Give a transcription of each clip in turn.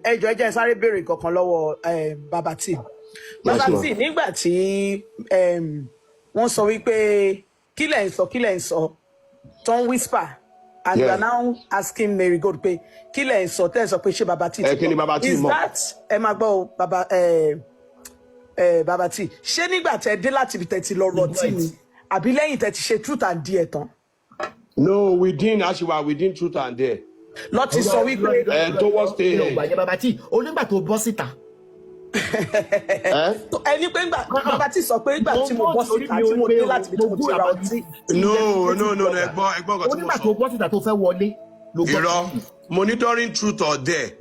Ẹ jọ̀ọ́, ẹ jẹ́ n sáré béèrè kankan lọ́wọ́ Baba T. Baba Yes, ma. T, nígbà tí wọ́n sọ wípé kí lẹ̀ ń sọ, kí lẹ̀ ń sọ, tó ń whisper, and you are now asking Mary Gold pé kí lẹ̀ ń sọ, tẹ́ ẹ̀ sọ pé ṣé Baba T Ẹ ti kí ni gbọ́? Baba T Is mọ̀? that, ẹ máa gbọ́ o, baba Baba T, ṣé nígbà tẹ́ dé láti ibi tẹ́ ti lọ rọtí ni, àbí lẹ́yìn tẹ́ ti ṣe truth and dare tán? No, within aṣiwa, within truth and dare. Lọ ti sọ wípé Ẹ towards the Mi ò gbà yẹn, Baba T, onígbà tó bọ́ síta. Ẹ ẹni pé ńgbà Baba T sọ pé ńgbà tí mo bọ́ síta, tí mo dé láti ibi tí mo ti ra ọtí. No, ẹ gbọ́ nǹkan tí mo Onígbà sọ. tó bọ́ síta tó fẹ́ wọlé ló gbọ́. Irọ́, mo ní during truth or dare,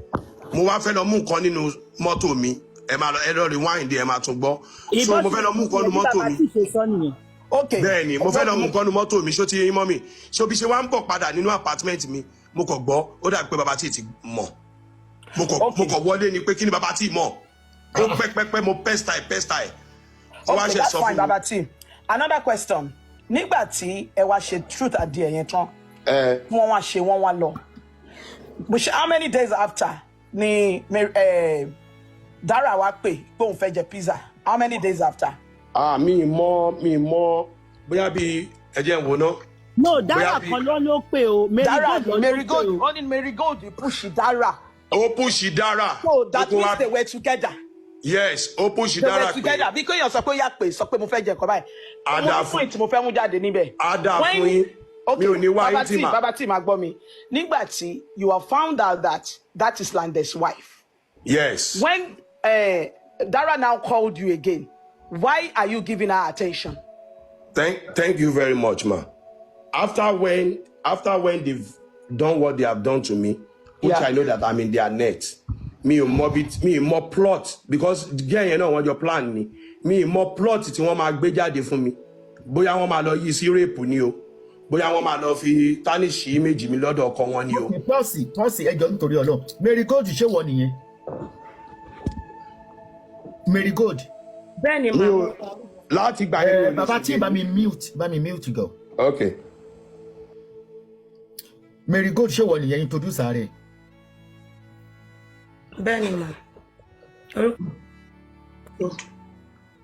mo wá fẹ́ lọ mú nǹkan nínú mọ́tò mi. Ẹ máa lọ, ẹ lọ rewind, ẹ máa tún gbọ́. So mo fẹ́ lọ mú nǹkan nínú mọ́tò mi. Ṣe sọ nìyẹn. Ok. Bẹ́ẹ̀ ni, mo fẹ́ lọ mú nǹkan nínú mọ́tò mi. Ṣó ti yé yín mọ́ mi? Ṣó bí ṣe wá ń bọ̀ padà nínú apartment mi, mo kàn gbọ́, ó dàbí pé Baba T ti mọ̀. Mo kàn wọlé ni pé kí ni Baba T mọ̀. Ó pẹ́ pẹ́ pẹ́, mo pester ẹ̀, pester ẹ̀, ó wá Okay, ṣe that's sọ fine. fún mi. Baba T, another question. Nígbà tí ẹ wá ṣe truth and dare yẹn tán, Ẹ tí wọ́n wá ṣe, wọ́n wá lọ. How many days after ni Dara wá pè pé òun fẹ́ jẹ pizza? How many days after? Ah, mi mọ bóyá bí, ẹ jẹ́ n wò ná. No, Dara Bóyá bí kan ló pè o, Mary Dara Gold ló Mary pè Gold o. Wọ́n ní Mary Gold push Dara. Ó push Dara. So that Ó tún means wá they were together. Yes, ó push They Dara were pé together. Bí kéèyàn sọ pé ó yà pé sọ pé mo fẹ́ jẹ nǹkan báyìí. Á Mo dáa ní fún point mo fẹ́ mú jáde níbẹ̀. Á dáa fún yín. Mi ò ní wá Baba yín T, tì mà. Baba T, máa gbọ́ mi. Nígbà tí you have found out that that is Lande's wife, Yes. when Dara now called you again, why are you giving her attention? Thank you very much, ma. After when they've done what they have done to me, which I know that I'm in their net, mi ò mọ bí, mi ò mọ plot, because girl yẹn náà, wọ́n jọ plan ni. Mi ò mọ plot tí wọ́n máa gbé jáde fún mi, bóyá wọ́n máa lọ yí sí rape ni o, bóyá wọ́n máa lọ fi tarnish image mi lọ́dọ̀ ọkọ wọn ni o. Pọ́ọ̀sì pọ́ọ̀sì, ẹjọ́, nítorí Ọlọ́run, Mary Gold, ṣé wọ nìyẹn, Mary Gold? Bẹ́ẹ̀ ni. Mi Màá ò láti gbà yẹn, mi ò lè Bàbá sùn tí dé. Bá mi mute gan. Ok. Mary Gold, ṣé wọ nìyẹn? Introduce rẹ. Bẹ́ẹ̀ ni mà, orúkọ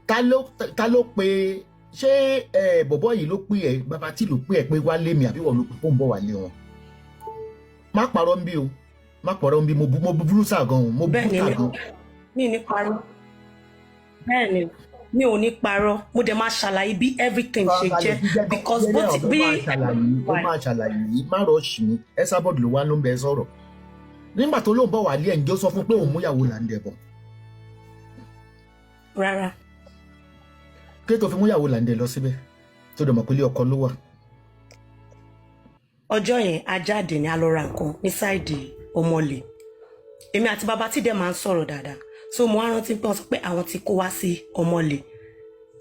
Ta ló pe? Ṣé ẹ bọ̀bọ̀ yìí ló pè ẹ, Bàbá tí ló pè ẹ pé wá lé mi, àbí wọ́n ló pè fóun bọ̀ wá lé wọn? Má parọ́ ń bí o, má parọ́ ń bí. Mo bu brutal gan o, mo Bẹ́ẹ̀ ni. brutal gan. Mi ní parọ́. Bẹ́ẹ̀ ni, mi ò ní parọ́. Mo dẹ̀ máa ṣàlàyé bí everything ṣe jẹ́, because bó ti bí Ó máa ṣàlàyé, ó máa ṣàlàyé. Má rush mi. Esabod ló wá, ló ń bẹ sọ̀rọ̀. Nígbà tó lóun bọ̀ wá lé ẹ̀, ǹjẹ́ ó sọ fún pé òun múyàwó là ń dẹ̀ bọ̀? Rárá. Kí tó fi múyàwó là ń dẹ̀ lọ síbẹ̀, tó dẹ̀ mọ̀ pé ilé ọkọ ló wà? Ọjọ́ yẹn, a jáde ní, a lọ ra nǹkan ní side Ọmọlẹ̀. Èmi àti Bàbá tí dẹ̀ máa ń sọ̀rọ̀ dáadáa, so mo wá rántí pé wọ́n sọ pé àwọn ti kó wá sí Ọmọlẹ̀.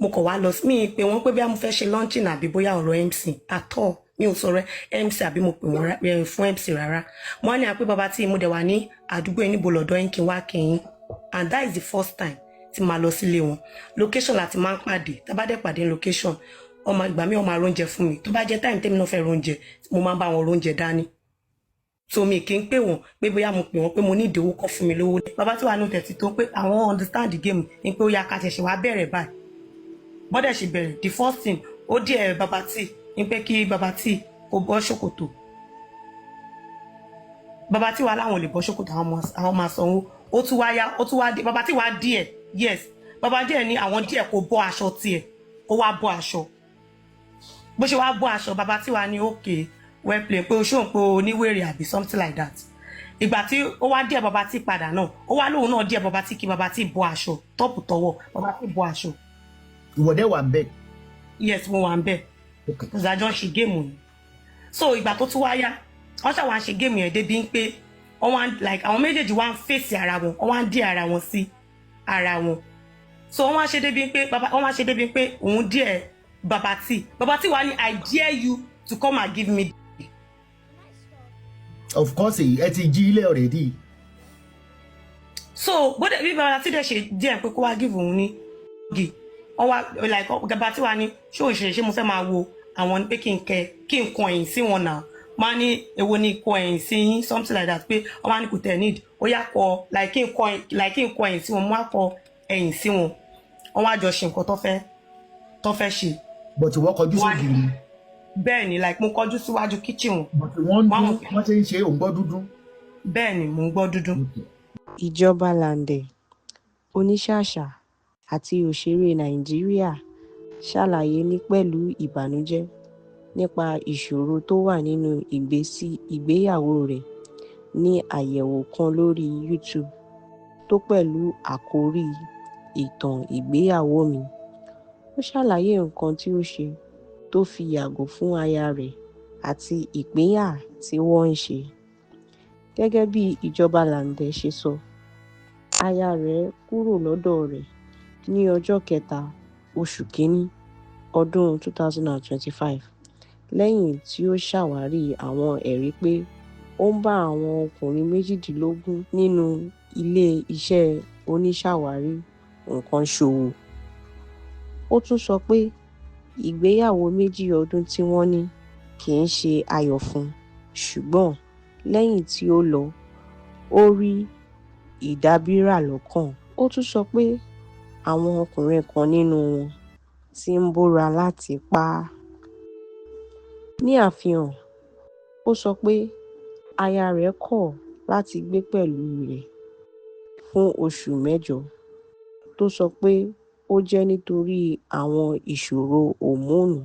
Mo kàn wá lọ sí mi pé wọ́n pé bí mo fẹ́ ṣe launching àbí bóyá ọ̀rọ̀ MC àtọ̀. Mi ò sọ̀rọ̀ MC àbí mo pè wọ́n fún MC rárá. Mo wá ní àpé Bàbá tí mo dẹ̀ wà ní àdúgbò yẹn, níbo lọ́dọ̀ yín, kí n wá kẹ́yìn. And that is the first time tí màá lọ sílé wọn. Location láti máa ń pàdé. Tá bá dẹ̀ pàdé ní location, ọmọ ìgbà mi, ọmọ aróúnjẹ fún mi. Tó bá jẹ́ time tèmi náà fẹ́ róúnjẹ, mo máa ń bá wọn róúnjẹ dání. So mi kì í pè wọ́n pé bóyá mo pè wọ́n pé mo ní ìdíwọ́ kọ́ fún mi lówó. Bàbá tí wàá nù tẹ̀sí tó pé àwọn understand the game ni pé ó yá, ká ṣẹ̀ṣẹ̀ wá bẹ̀rẹ̀ báyìí. Bọ́dẹ̀ ṣe bẹ̀rẹ̀, the first thing ó dare Bàbá Tí ní pé kí Bàbá Tí kó bọ́ ṣòkòtò. Bàbá Tí wàá láwọn ò lè bọ́ ṣòkòtò, àwọn máa sanwó. Ó tún wá yá, ó tún wá dé, Bàbá Tí wàá dare. Yes, bàbá dare ní àwọn dare kó bọ́ aṣọ tiẹ̀, kó wá bọ́ aṣọ. Bó ṣe wá bọ́ aṣọ, Bàbá Tí wàá ní okay, well play, pé o ṣóun pé o níwèrè àbí something like that. Ìgbà tí ó wá dare Bàbá Tí padà náà, ó wá lóun náà dare Bàbá Tí kí Bàbá Tí bọ́ aṣọ top tọwọ́. Bàbá Tí bọ́ aṣọ. Ìwọ́dẹ̀ wà ń bẹ̀? Yes, mo wà ń bẹ̀. Because àjọ ń ṣe game ni. So ìgbà tó tún wá yá, wọ́n ṣàwọn ṣe game yẹn débi ń pé wọ́n wá like àwọn méjèèjì wá ń fèsì ara wọn, wọ́n wá ń dare ara wọn sí ara wọn. So wọ́n wá ṣe débi pé bàbá, wọ́n wá ṣe débi pé òun dare Bàbá Tí. Bàbá Tí wá ní, "I dare you to come and give me." Of course, ẹ ti jí ilé already. So bóde bí Bàbá Tí dẹ̀ ṣe dare pé kó wá give òun ní gì, wọ́n wá like Bàbá Tí wá ní ṣé òun ṣe, ṣé mo fẹ́ máa wo àwọn pé kí n kẹ, kí n kàn ẹ̀yìn sí wọn náà. Máa ní èwo ni kọ ẹ̀yìn sí yín, something like that, pé wọ́n máa ní kò tẹ̀ need ó yá kọ like kí n kọ, like kí n kọ ẹ̀yìn sí wọn. Mo wá kọ ẹ̀yìn sí wọn, wọ́n wá jọ ṣe nǹkan tó fẹ́ ṣe. But ìwọ kọjú sógiri? Bẹ́ẹ̀ ni, like mo kọjú síwájú kitchen wọn. But wọ́n ń dún, wọ́n ṣe ń ṣe, òun gbọ́ dúdú? Bẹ́ẹ̀ ni, mò ń gbọ́ dúdú. Ìjọba Lande, oníṣàṣà àti òṣèré Nàìjíríà, ṣàlàyé ní pẹ̀lú ìbànújẹ́ nípa ìṣòro tó wà nínú ìgbéyàwó rẹ̀ ní àyẹ̀wò kan lórí YouTube tó pẹ̀lú àkórí "Ìtàn Ìgbéyàwó Mi". Ó ṣàlàyé nǹkan tí ó ṣe tó fi yàgò fún aya rẹ̀ àti ìpínyà tí wọ́n ń ṣe. Gẹ́gẹ́ bí Ìjọba Lande ṣe sọ, aya rẹ̀ kúrò lọ́dọ̀ rẹ̀ ní ọjọ́ kẹta oṣù kínní ọdún 2025 lẹ́yìn tí ó ṣàwárí àwọn ẹ̀rí pé ó ń bá àwọn ọkùnrin 18 nínú ilé-iṣẹ́ oníṣàwárí nǹkan ṣòwò. Ó tún sọ pé ìgbéyàwó méjì ọdún tí wọ́n ní kì í ṣe ayọ̀ fún un, ṣùgbọ́n lẹ́yìn tí ó lọ, ó rí ìdábìrà lọ́kàn. Ó tún sọ pé àwọn ọkùnrin kan nínú wọn ti ń búra láti pa á. Ní àfihàn, ó sọ pé aya rẹ̀ kọ̀ láti gbé pẹ̀lú rẹ̀ fún oṣù 8, tó sọ pé ó jẹ́ nítorí àwọn ìṣòro hómónì.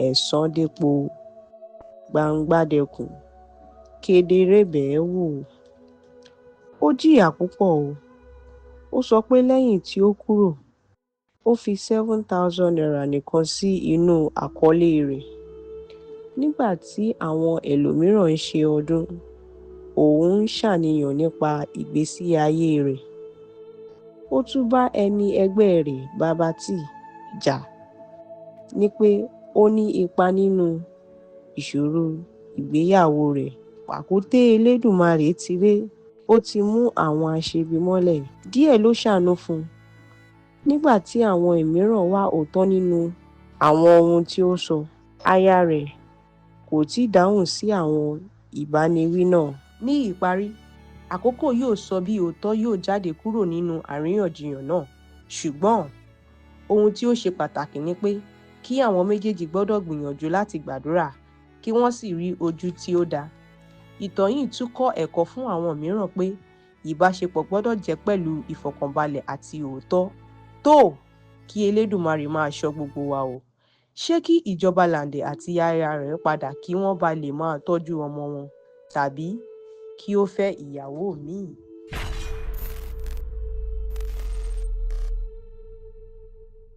Ẹ̀san dépò gbangba-dẹkùn kedere bẹ́ẹ̀ wò. Ó jìyà púpọ̀ o. Ó sọ pé lẹ́yìn tí ó kúrò, ó fi ₦7,000 nìkan sí inú àkọọ́lẹ̀ rẹ̀. Nígbà tí àwọn ẹlòmíràn ń ṣe ọdún, òun ń ṣàníyàn nípa ìgbésí ayé rẹ̀. Ó tún bá ẹni ẹgbẹ́ rẹ̀ Baba Tee jà ní pé ó ní ipa nínú ìṣòro ìgbéyàwó rẹ̀. Pàkúté Elédùmarè ti ré, ó ti mú àwọn aṣebi mọ́lẹ̀. Díẹ̀ ló ṣàánú fún un nígbà tí àwọn mìíràn wá òótọ́ nínú àwọn ohun tí ó sọ. Aya rẹ̀ kò tíì dáhùn sí àwọn ìbániwí náà. Ní ìparí, àkókò yóò sọ bí òótọ́ yóò jáde kúrò nínú àríyànjiyàn náà, ṣùgbọ́n ohun tí ó ṣe pàtàkì ni pé kí àwọn méjèèjì gbọ́dọ̀ gbìyànjú láti gbàdúrà kí wọ́n sì rí ojú tí ó dáa. Ìtàn yìí tún kọ́ ẹ̀kọ́ fún àwọn mìíràn pé ìbáṣepọ̀ gbọ́dọ̀ jẹ́ pẹ̀lú ìfọ̀kànbalẹ̀ àti òótọ́. Tó, kí Elédùmarè máa ṣọ́ gbogbo wa o. Ṣé kí Ìjọba Lande àti aya rẹ̀ padà kí wọ́n bàa lè máa tọ́jú ọmọ wọn, tàbí kí ó fẹ́ ìyàwó míì?